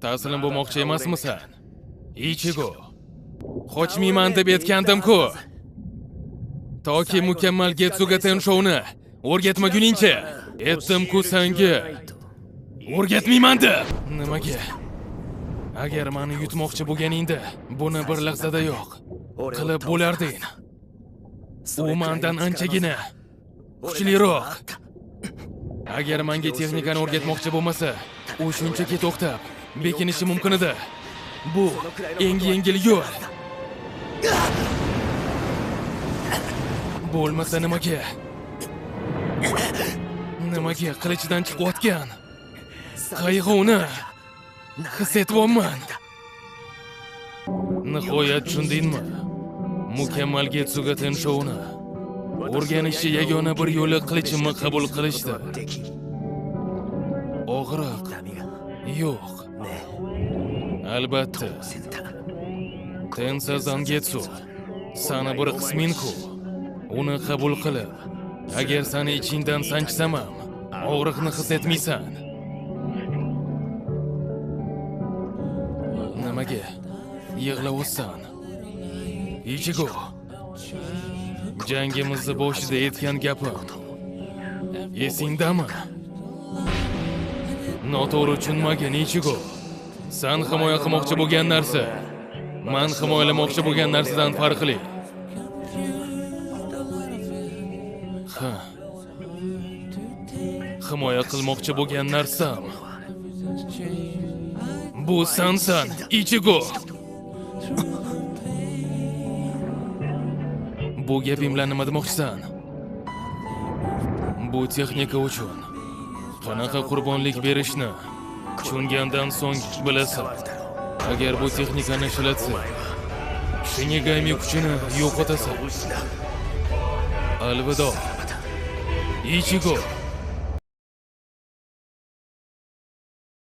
Taslim bo'lmoqchi emasmisan? Ichigo. Qochmayman deb aytgandim-ku. Toki mukammal Getsuga Tenshouni o'rgatmaguningcha aytdim-ku senga. O'rgatmayman deb. Nimaga? Agar meni yutmoqchi bo'lganingda, buni bir lahzada yo'q qilib bo'larding. U mendan anchagina kuchliroq. Agar menga texnikani o'rgatmoqchi bo'lmasa, u shunchaki to'xtab, bekinishi mumkin edi. Bu eng yengil yo'l. Bo'lmasa nimaga? Nimaga qilichdan chiqayotgan qayg'uni his etyapman? Nihoyat tushundingmi? Mukammal Getsuga Tenshouni o'rganishni yagona bir yo'li qilichimni qabul qilishdir. Og'riq yo'q. Albatta. Tensa Zangetsu sani bir qisming-ku. Uni qabul qilib, agar seni ichingdan sanchsam ham, og'riqni his etmaysan. Nimaga yig'layapsan? Ichigo. Jangimizni boshida aytgan gapim esingdami? Noto'g'ri tushunmagin, Ichigo. San himoya qilmoqchi bo'lgan narsa, men himoyalamoqchi bo'lgan narsadan farqli. Ha. Himoya qilmoqchi bo'lgan narsam bu sansan, Ichigo. Bu gaping bilan nima demoqchisan? Bu texnika uchun qanaqa qurbonlik berishni tushungandan so'ng bilasan. Agar bu texnikani ishlatsa, Shinigami kuchini yo'qotasan. Alvido, Ichigo.